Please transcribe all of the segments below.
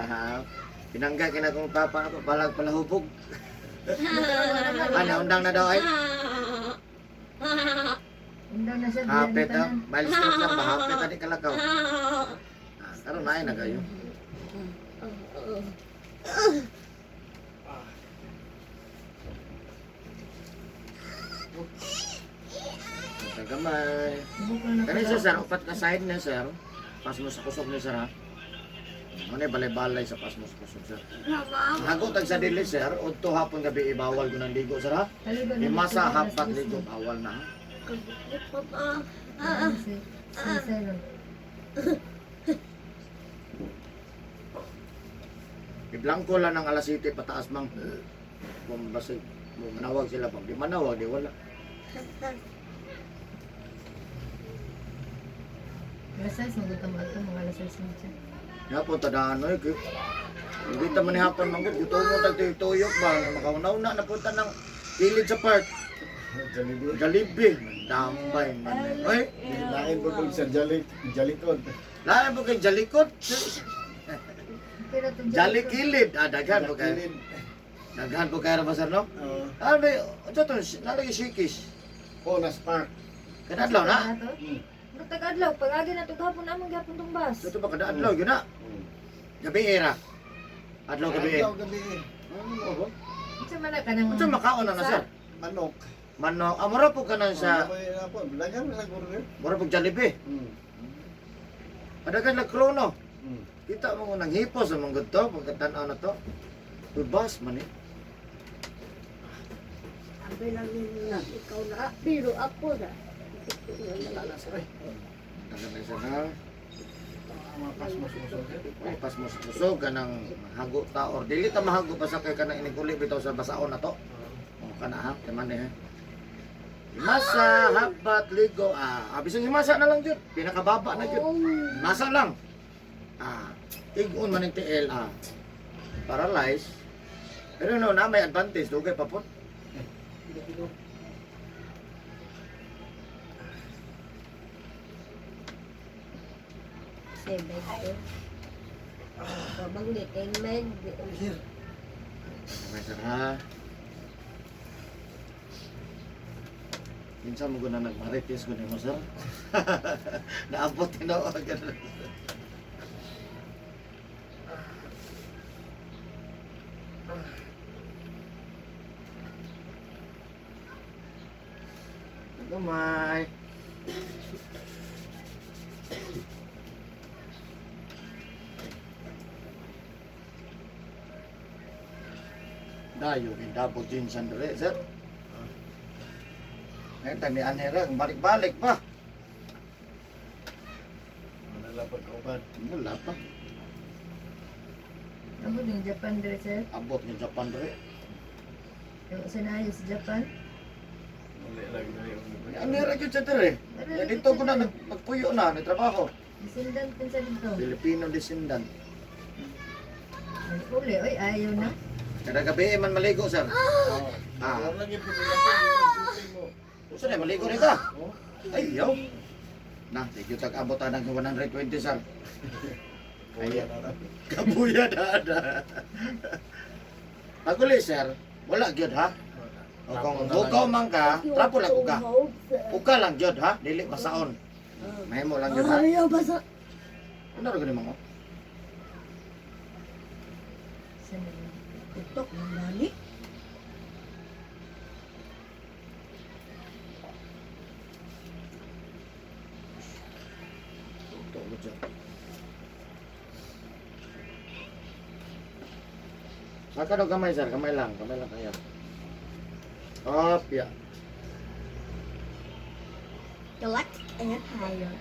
Ha. Pinangga kina kong papa ako balag palahubog. Ano undang na daw ay. Undang na siya. Hapit ha. Mild stroke lang ba hapit ani kalakaw. Ah, karon na ay na kayo. Gamay. Kani siya sir, upat ka side na sir. Pas mo sa kusog ni sir ha. Ano ni balay-balay sa pas mo sa kusog sir. Hago tag sa dili sir, udto hapon gabi ibawal ko ng ligo sir ha. Himasa hapat ligo bawal na ha. Iblangko lang ng alas 7 pataas mang. Kung basig mo manawag sila pag di manawag di wala. Alas 6, magutom ato, mga alas 6 na siya. Ya po tadaan oy. Hindi ta man ni hapon manggod gutom mo tag tuyok ba makaunaw na napunta ng kilid sa park. Jollibee. Jollibee, dambay man. Oy, Lain po kung sa Jolly, Jollycon. lain po kay Jalikot. Pero ito Jolly kilid. Ah, daghan po kay. Kilid. Daghan po kay ra ba sir no? Oo. Ano, unsa to? Nalagi shikis. Oh, nas park. Kada adlaw na. Ano tag-adlaw? Pag-agi na ito gahapon, among gahapon tong bus. Ito ba kada adlaw yun na? Gabi era. Adlaw gabi. Adlaw gabi. Ano ba? Unsa man na ka ng... Unsa makaon na na sir? Manok. Manok, amura po kanan sa Sa po, daghan na order. mura po Jollibee. Padagan lang krono. Kita mo nang hipo sa mga to, pagkatanaw na to. Uy, bus man eh. Sabi lang nila, ikaw na, pero ako na. Tagal na sir ha. Mga pasmos musog. Ay, pas mo sa kusog, kanang hago ta or dili ta mahago pa sa kay kanang iniguli bitaw sa basaon na to. O kana ha, taman eh. Himasa, habat, ligo. Ah, bisan himasa na lang jud. Pinakababa na jud. Himasa lang. Ah, igon man ang TL ah. Paralyzed. Pero no, na may advantage dugay pa po. Seven to. Kabang ni ten man. Okay, sir, ha? Minsan mo guna nagmarites ko nimo, sir. Naabot tinuod ganun. Gamay. Dayo gindabot din sa dire, sir. Ngayon, tani anhera, balik-balik pa. Wala lang pagkauban. Wala pa. Amo din Japan dire sir. Abot ng Japan dire. Yung sanayo sa Japan. Wala lang dali. Anhera gyud sa dire. Ya, dito ko na nagpuyo na, nagtrabaho. Descendant pin sa dito. Filipino descendant. Uli, oy, ayaw na. Kada gabi eh, man maligo, sir. Ah. Wala lang yung mo. Usa na maligo ni ka. Ay, yaw. Na, di gyud tag abot ng 120, sir. Ay, na. Kabuya na na. Paguli, sir, wala gyud ha. O kung bukaw man ka, trapo lang uga. Uga lang gyud ha, dili basaon. Mahimo lang gyud ha. Ayaw basa. Ano ra gani mo? Sanayo. Tutok ng dali. Ito ko dyan. Saka daw kamay sir, kamay lang kaya. Op, ya. Select and higher.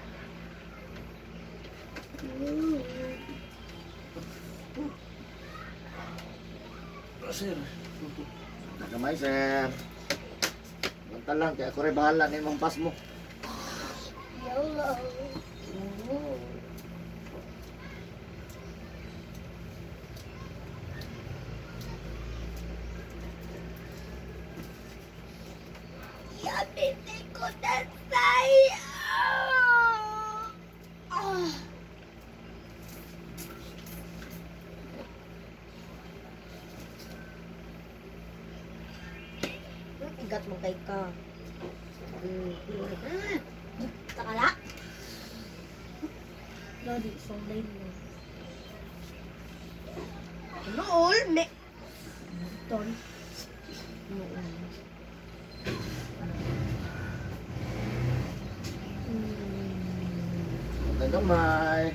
Sir. Kamay sir. Banta lang, kaya ako rin bahala na imong pas mo. Yellow. Yummy, ko na sa'yo! Ah. Igat mo kay ka. Takala. Lodi, sunday mo. Nool, me. Ton. Nool. Gamay.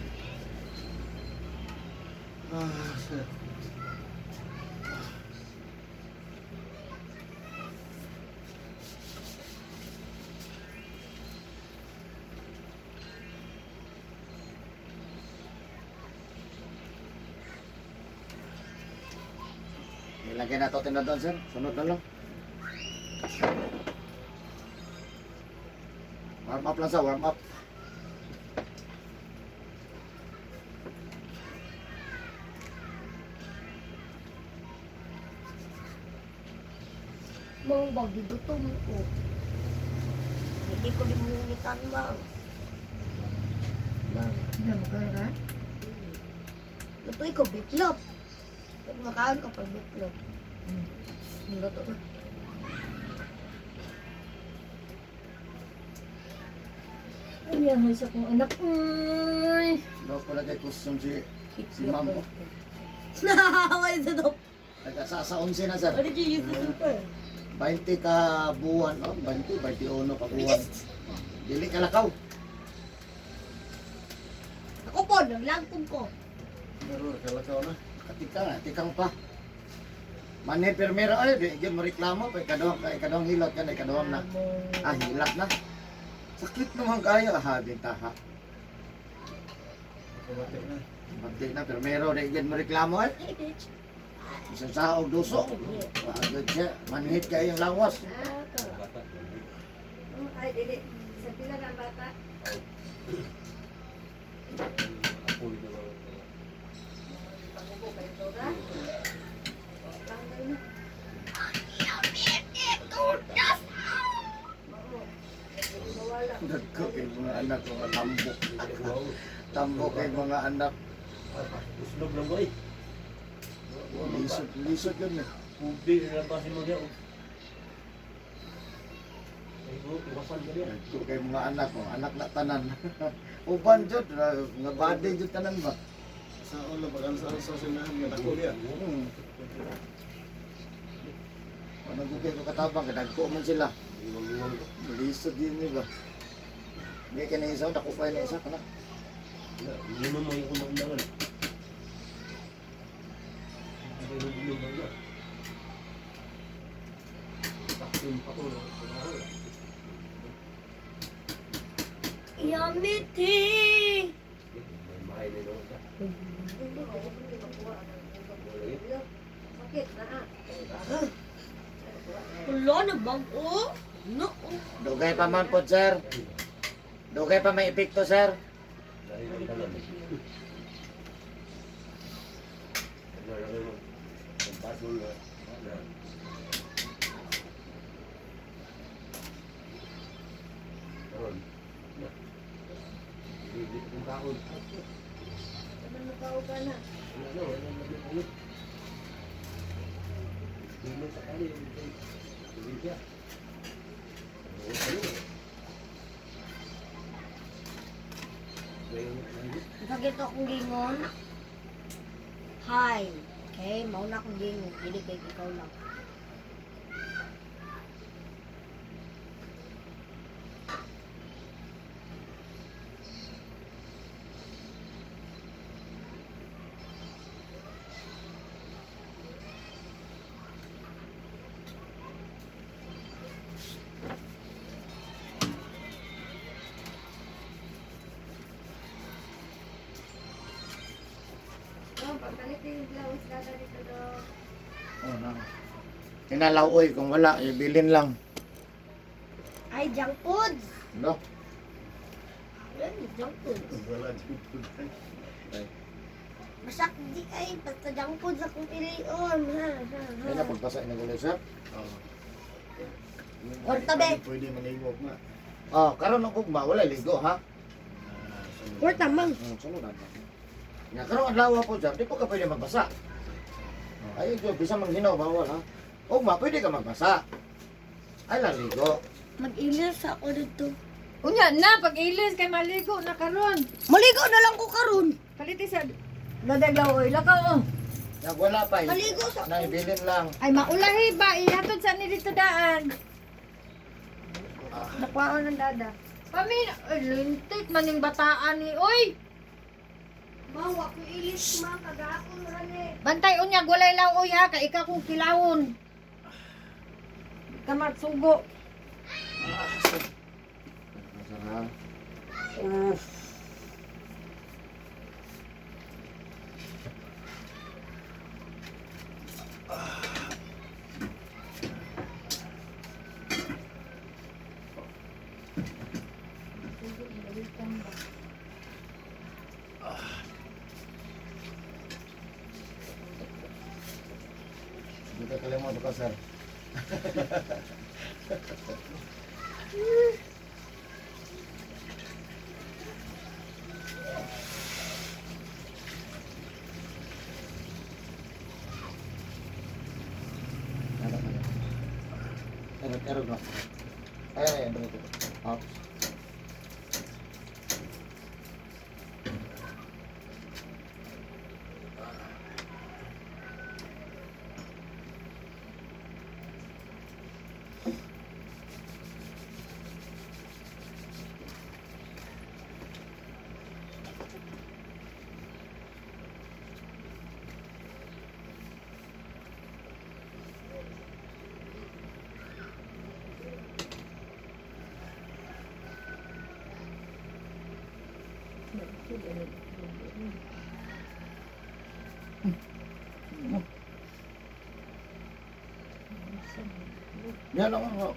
Ah, sir. Ilagay na to tinadon, sir. Sunod na lang. Warm up lang sa warm up. Mga bagi gutom ko. Hindi ko limunitan bang. Bang, Hindi mo ka? lutoy ko bitlog. Pag makaon ko pag bitlog. Luto na. Ano yan, sa kong anak? Ay! Daw pala kay custom si ma'am. oh. Why is it up? Taga sa 11 na, sir. What did you use the super? 20 ka buwan, oh, 20, 21 ka buwan. Dili ka lakaw. Ako po, naglangkong ko. Meron, kalakaw na. Katika, tikang pa. Manhe permera ay di gyud mo reklamo pa ikaduhang ka ikaduhang hilot ka na ikaduhang na. Ah, hilak na. Sakit naman kayo ah, bintaha. Kumati na. Pagdi na permero di gyud mo reklamo ay. Hey, bitch. Bisan sa og duso. Pagod siya, manhit kayo yung lawas. Ay, dili. Sa pila na ang bata? Pangubo kayo to, ha? Tanggal na. Mawala. Nagko kay mga anak ko tambok. Tambok kay mga anak. Uslog lang ko eh. Lisod, lisod yun eh. Pubi na lang kasi mo niya. Ay, oh, iwasan ka niya. Nagko kay mga anak ko, anak na tanan. Uban jud, nga body jud tanan ba? Sa ulo, bagan sa sinahan nga dako niya. Ano ko ko katabang kay dagko man sila. Iwang-iwang ko. Lisod din ni ba. Hindi ka na isa, dako pa na isa kana. Inom mo yung unang-unangan. Inom mo niya. Taksin pa ko. Yummy tea! May mahay na naman ka. Sakit na ah. Wala na bang oh? No. Dugay pa man po, sir. Dugay pa may epekto, sir. Dahil ang tanan. Ano lang yung pampasol na. Karon. Na. Hindi kong kaon. Naman magkauga na. Wala na, wala na ulit. Hindi sa kani, probinsya. Ano? Sakit akong gingon. Hi. Okay, mauna akong gingon. Dili kay ikaw lang. Oh, pagkalit yung blouse dada dito do. Oh, na. Tinalaw oy kung wala, ibilin lang. Ay, junk foods! No? Yan, junk foods. Wala dyan po. Basak di ay, basta junk foods akong pilion. Ha, ha, Ay ha. na pagpasa ina gulay, sir. Oo. Kwarta, be. Pwede maningog na. Oh, karon og ugma wala ligo ha. Kwarta, mang. Sunod na. Nga karon adlaw po sir, di po ka pwede magbasa. Oh, ay, jud bisan manghinaw bawal ha. Ugma pwede ka magbasa. Ay, laligo. Mag-ilis ako dito. Unya na pag ilis kay maligo na karon. Maligo na lang ko karon. Paliti sa dadaglaw oy lakaw oh. Nagwala pa. Eh. Maligo sa Naibilin lang. Ay maulahi ba ihatod sa ni dito daan. Nakuhaon ng dada. Pamin, ay, lintik maning bataan ni oy. Mawa ko ilis ma kagapon ra ni. Bantay unya gulay lang oy ha kay ikaw kong kilawon. Kamat sugo. Sir, ha? Oof. Hindi ka kalimot ka, sir. Ano, ano? Erog, erog lang. Ayan, ayan, dito. Ops. Yan ako. Ako.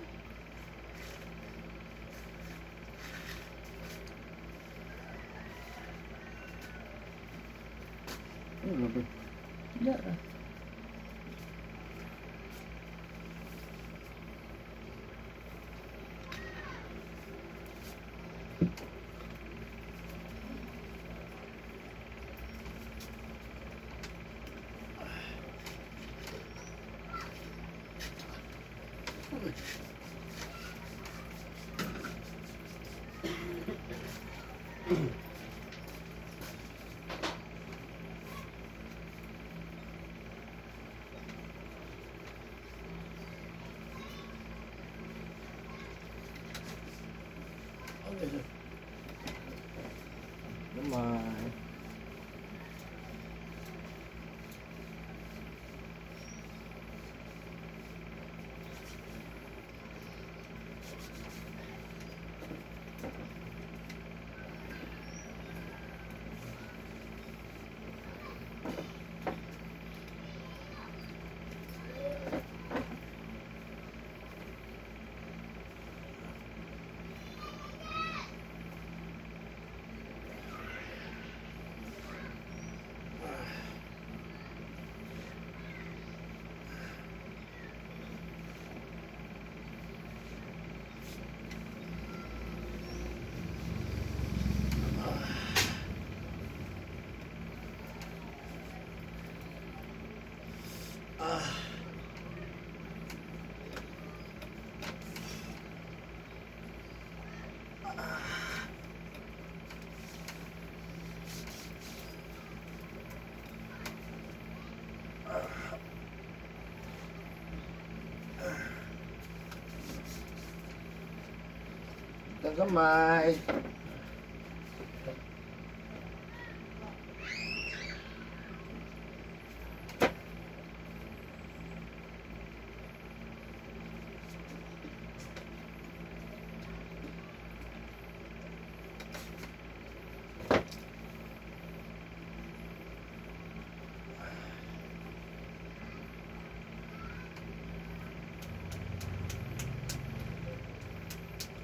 Ano ba? Dara. Okay, sir. Gamay. Gamay.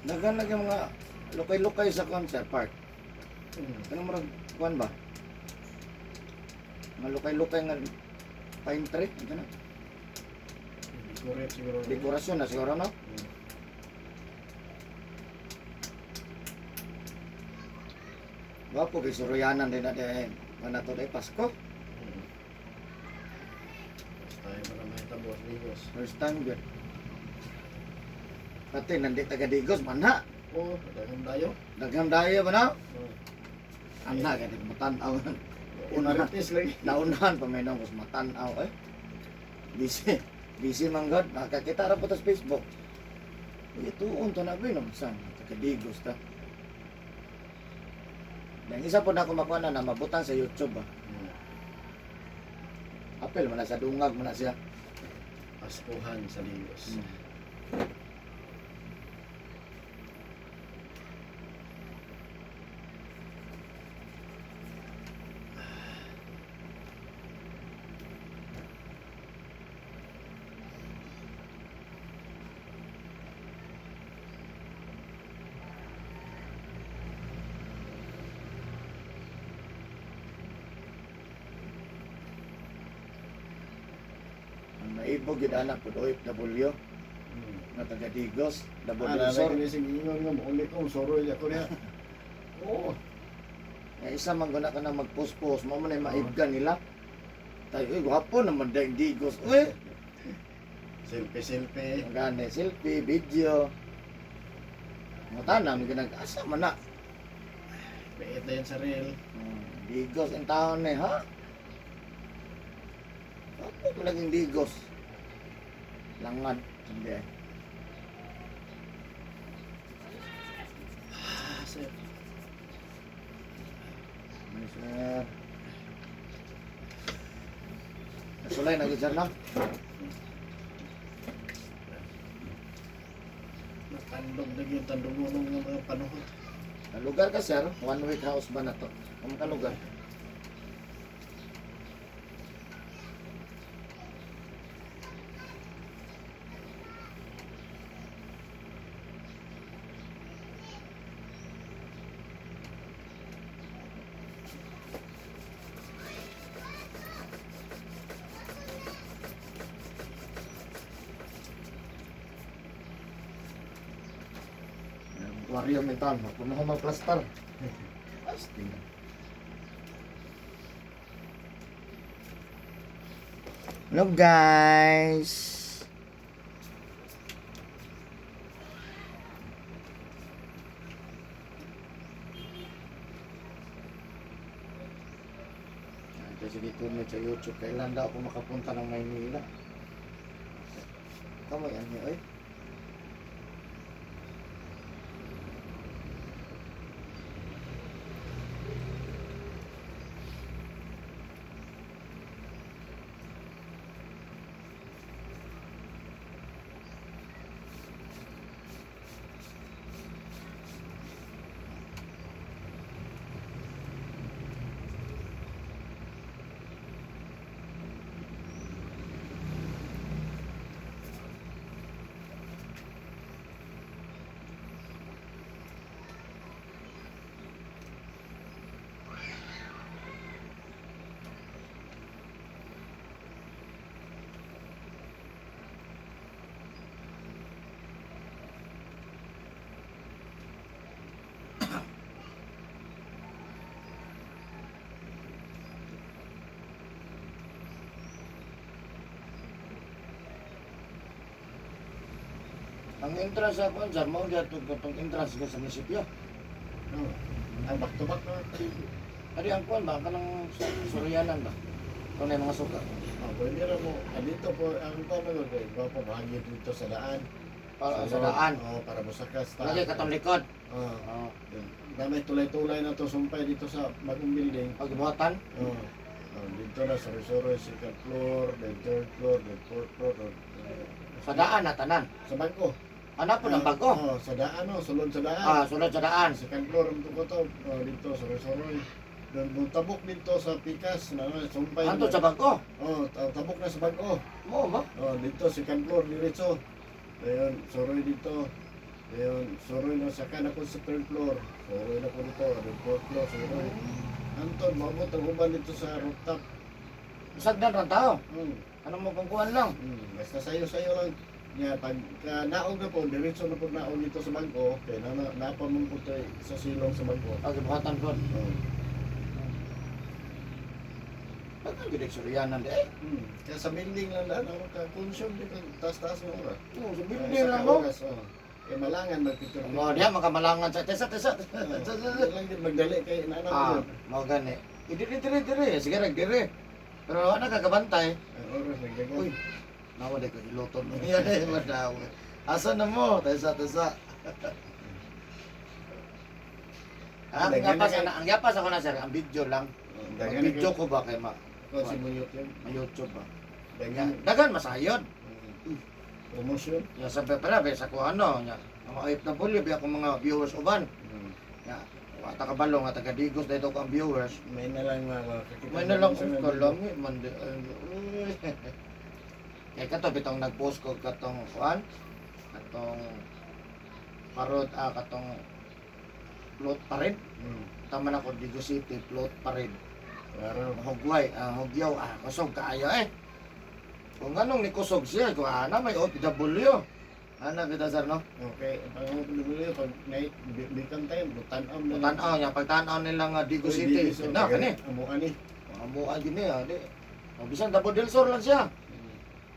Daghan lagi mga lukay-lukay sa concert park. Ano murag kuan ba? Mga lukay-lukay nga pine tree, ano na? Decorate siguro. Dekorasyon na siguro no? Wapo kay suruyanan din na din. Mana to day Pasko. Tayo pa naman ito, boss Bigos. First time good. Pati nandi taga Digos man ha. Oo, daghang dayo. Daghang dayo ba na? Oo. Ana gani matan-aw. Una. Marites lagi. Naunahan pa may nang matan-aw eh. Busy. Busy man god, nakakita ra po ta sa Facebook. Uy, tuon to na ba no san taga Digos ta. Nang isa po na ako makuha na, na mabutang sa YouTube ba. Apel man na sa dungag man na siya. Paskuhan sa Digos. Ang maibog yun anak po OFW nga taga Digos, Davao Ah, del Sur. nalagay ni sige ingon nga mauli ko soroy ako niya. Oo. Nga isa man guna ka na magpost-post, mo man ay maibgan nila. Tayo, uy, gwapo naman dahil Digos. Uy, Selfie selfie. magani, selfie, video. Mga tanam, ginag-asa man na. Biit na yan sa reel. Digos ang taon eh, ha? Gwapo ko laging Digos. Langan, hindi eh. Ah, sir. May sir. Nasulay, nag-sir na? Natandog na gyud tandog mo nung mga panuhot. Lugar ka, sir. One week house ba na to? Kung kalugar? Wario mental mo, kung mo magplastar. Astig. Hello guys. Kasi dito na sa YouTube, kailan daw ako makapunta ng Maynila? Kamu yan niyo, eh. Ang entrance sa kuan sir, mao gyud itong entrance ko sa munisipyo. No. Ang back to back na. Adi ang kuan ba kanang Suryanan ba? Ito na yung mga suka. Ah, pwede ra mo. Ah, dito po ang pamagod kay gwapo bahagi dito sa daan. Para sa daan. Oo, para mosakas ta. Lagi katong likod. Oo. Oo. Na may tulay-tulay na to sumpay dito sa bagong building. Pagbuhatan. Oo. Oh, dito na suri-suri, second floor, then third floor, then fourth floor. Then, Sa daan na tanan. Sa bangko. Ano po ng bago? Oo, sa daan, oh, sulod sa daan. Ah, sulod sa daan. Second floor ang ko to, oh, dito suri-suri. Doon mo tabok dito sa Pikas na na, sumpay. Anto na. sa bangko. Oh, tabok na sa bangko. Mo ba? Oh, dito second floor diretso. Ayun, suroy dito. Ayun, suroy na sa kanan ko sa third floor. Suroy na ko dito, then fourth floor, suroy. Anton, maabot ang uban dito sa rooftop. Sagdan ra tao. Ano mo kung kuan lang? Basta sayo-sayo lang. Nga, pagka naog na po, diretso na po naog dito sa bangko, kaya na, na, napa mong po tayo sa silong sa bangko. Pagbuhatan po. Oh. Pagka gid Suryanan di. Eh, Kaya sa building lang daan, ako ka-consume dito, taas-taas mo oras. oh, sa Ah, building isa lang ka mo. oras, oh. Kay malangan magpicture. Mo diha makamalangan sa tesa tesa. Dili lang din magdali kay naana Ah, mo. mao gani. Diri diri diri, sige rag diri. Pero wala kakabantay. Ang oras nagdagan. Uy, nawa di ko iluto mo. Yan eh, madaw. Asa na mo? Tesa tesa. Ah, ang yapas ana, ang yapas ako na sir, ang video lang. Ang Dagan video ko ba kay ma, ko si mo YouTube. ma YouTube ba? Dagan. Dagan masayod. Promotion. Ya sa pera sa ko ano nya. Ang mga OFW bi ako mga viewers uban. Ya, wa ta kabalo nga taga Digos dito ko ang viewers. May na lang mga kakita. May na lang kung kalami man di. Ay, uy. Kay kato bitong nag-post ko katong kuan katong parod ah katong float pa rin. Tama na ko Digos City float pa rin. Araw. Hugway, ah, hugyaw, ah, kusog kaayo eh. Kung anong ni kusog siya, kung ana may OPW. Ana kita sir no? Okay, ang pang-OFW pag night bikan time, tan-aw na. Tanaw niya, pagtanaw nila nga Digos City. Na kani. Amo ani. Amuan gini ah, di. O bisan Davao del Sur lang siya.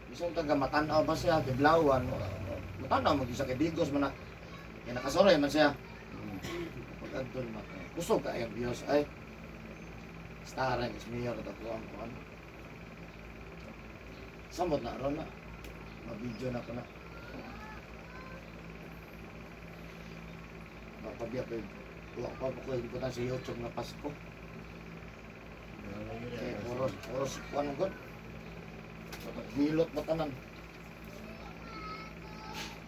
Bisan taga matanaw ba siya, Kiblawan. Matanaw mag isa kay Digos man na. Kaya nakasuray man siya. Pag adtol man. Kusog ka ang views ay. Starang is mayor to ko ang kuan. Samot na ron na. Ma-video na ko na. Mapabiya pa yun. Wa pa ko ibutan sa YouTube nga Pasko. Kay oros oros kuan gud. Sa paghilot ba tanan.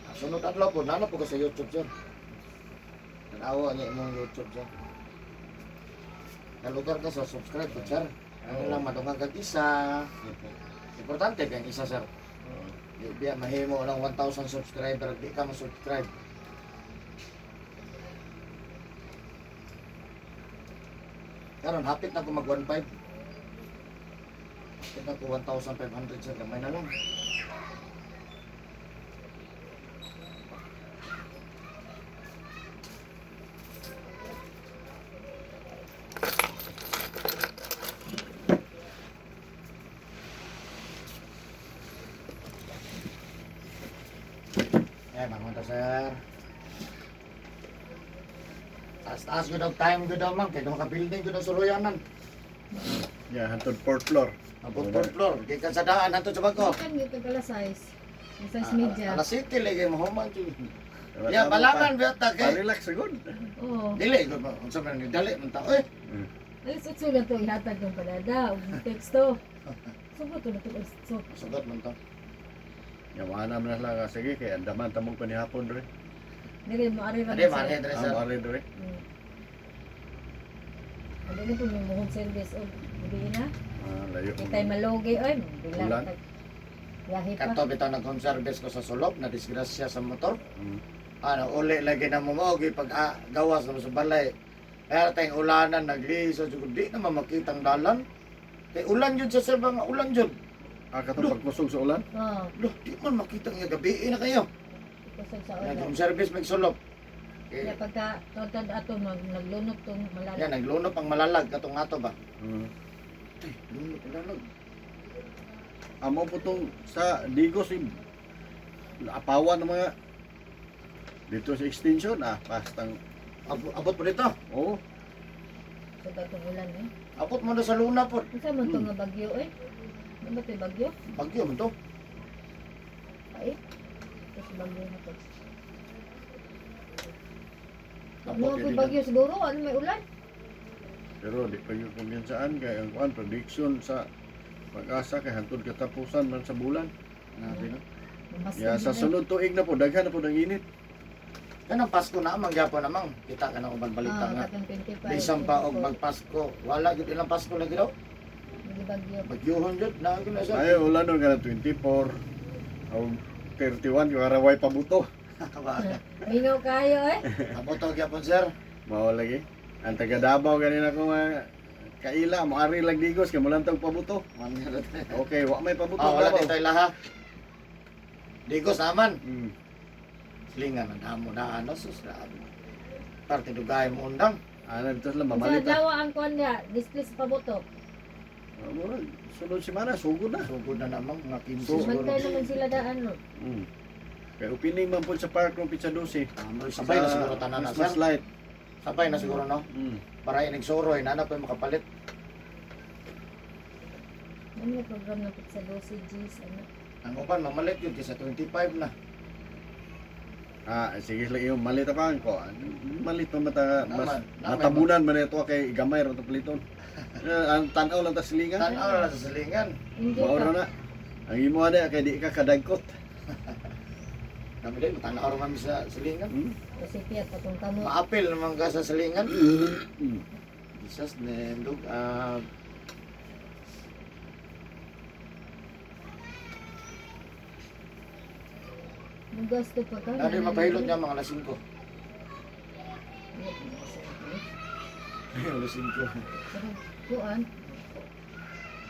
Ah, sunod adlaw po, nana po ka sa YouTube sir. Tanawa niya imong YouTube sir. Kalugar ka sa subscribe ko sir. Ano lang madungan kag isa. Importante kay ang isa sir. Di biya mahimo lang 1,000 subscriber di ka mo-subscribe. Karon hapit na ko mag 1.5. Hapit na ko 1,500 sir, gamay na lang. Eh, bangon ta sir. Taas-taas gud ang time gud daw ma'am kay ka building gud ang suluyanan. Yeah, hantod fourth floor. Abot fourth floor, gikan sa daan hanto sa bangko. Kan gyud pala size. Ang size media. Alas 7 lagi mahuman jud. Ya, balangan biya ta kay. Relax gud. Oo. Dili gud ba unsa man ni dali man ta oy. Alas 8 na to ihatag ng padada ug teksto. Sugot to na to alas 8. Sugot man ta. Ya wala man lang ka sige kay andaman tamong panihapon dre. Dili mo ari ra. Ade mare dre sir. Ah, mare dre. Ano ni po yung home service og gabi na. Ah, layo. Kay tay malogi oy, Ulan. bilang. Biyahe pa. Kato bitaw nag home service ko sa sulop na disgrasya sa motor. Mm. Ano uli lagi na mo mao pag ah, gawas na mo sa balay. Kaya tayong ulanan nagliso jud di na makitang dalan. Kay ulan jud sa sir ba nga ulan jud. Ah, katong pagkusog sa ulan. Oh, Loh, di man makita nga gabi na kayo. kusog sa Nag ulan. home service may sulop. Kaya Kay pagka totad ato mag naglunok tong malalag. yan naglunop ang malalag katong ato ba. Mm. Ay, lunop ang malalag. Amo po tong sa Digos eh, apawan ng mga dito sa extension ah pastang Abot po dito. oh Sa atong ulan eh. Abot mo na sa luna po. Unsa man to nga bagyo eh? Ano ba to bagyo? Bagyo man to. Ay. Ito sa bagyo na to. Abot Ano yun po dito. bagyo siguro? Ano may ulan? Pero di pa yun kumbiyansaan kay ang kuan prediction sa pag-asa kay hantod katapusan man sa bulan. Grabe no. Mas Ya sa sunod tuig na po daghan na po ng init. Kanang Pasko na amang gyapon namang kita ka na uban balita nga. Ah, katong 25. Bisan pa og magpasko, wala gyud ilang Pasko lagi daw. Hindi bagyo. Bagyuhon jud na gyud na sir. Ay ulan nun kana 24 o 31 yung araway pabuto. Mingaw kayo eh. Abot og gyapon sir. Mao lagi. Ang taga Davao ganina ko mga kaila mo ari lang Digos kay mulan tag pabuto. Man gyud. Okay, wa may pabuto Ah, wala Davao. dito ilaha. Digos naman. Silingan ang damo na ano sus grabe. Parte dugay mo undang. Ana dito sila Sa mamalit. adlaw ang kuan niya, display sa pabuto. Ah, murag, sunod semana sugod na. Sugod na namang mga 15 So, siguro. Bantay naman sila daan no. Mm. Kay opening man po sa park ng Pizza 12. Ah, sabay na Sa siguro tanan na, Christmas sir. light. Sabay na siguro, no? Para inig suroy, na pa yung makapalit. Ano may program ng pizza 12 G's, ano? Ang uban, mamalit yun, kaysa 25 na. Ah, sige lang yung malit pa ko. Malit pa mata mas Naman, naman. matabunan man ito kay gamay ra to paliton. Eh, ang tan-aw lang ta silingan. Tanaw na lang sa silingan. Enjoy Mao ka. ra na. Ang imo ana kay di ka kadagkot. Kami din, matanaw ra kami sa silingan. Kasi piyat patong kamo. Maapil naman ka sa silingan. Jesus name, look up. Mugasto pa ka. Ano yung mapahilot niya mga alas 5? Alas 5. Kuan.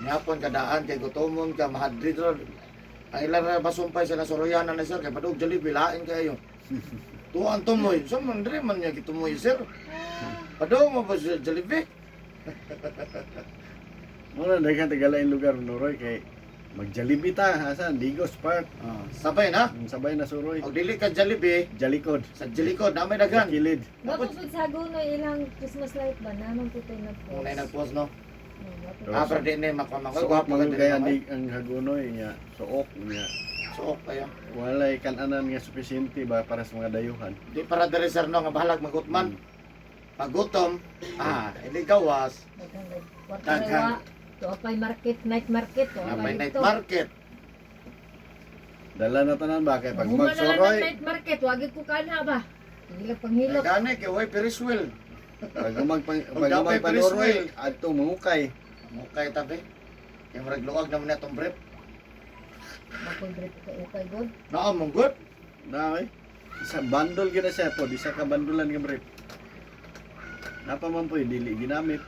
Nihapon kadaan kay gutomon ka mahadrid ra. Ang ilan ra basumpay sa nasuroyanan na sir kay padug Jollibee lain kayo. Tuan tumoy, sa man diri man niya gitumoy sir. Padung mo ba sa Jollibee? Mo na daghan tagalain lugar Nuroy kay mag-Jollibee ta asan Digos Park. Ah, sabay na. Sabay na suroy. Og dili ka Jollibee, Jalikod. sa Jalikod na may daghan. Kilid. Bakit po sa Hagonoy ilang Christmas light ba? Naman po tayo nag-post. Kung na nagpost no. Oh, Ah, pero di ni makuha Suok gwapo man ka kaya dili. di ang Hagonoy nya suok nya. Suok kayo. Walay kananan nga sufisyente ba para sa mga dayuhan. Di para diri sir no nga bahalag magutman. Paggutom, ah, hindi gawas. Daghan. Tuapay market, night market. Napay night market. Dala na tanan ba kay pag Pag magsuroy. magsuroy, Night market, wagi ko kana ba? Hindi lang panghilot. Gani kay way Ferris wheel. pag umagpang Pag pag dapay umagpanuroy Ferris adto mangukay. Mukay tabi. Kay murag luag naman na itong brief. Makoy grip ka ukay god. Naa mong good. Na oy. Isa bandol gyud na siya po, isa ka bandulan nga brief. Napa man po dili ginamit.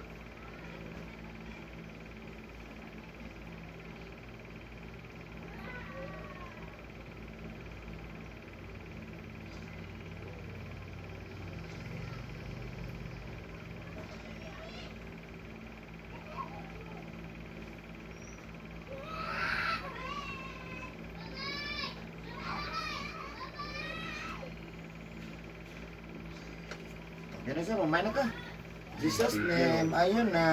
Ganun sir, umay na ka. Jesus name, ayun na.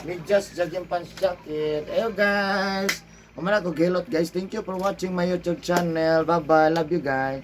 Medyas, jogging pants jacket. Ayo guys. Umay na ko gilot guys. Thank you for watching my YouTube channel. Bye bye. Love you guys.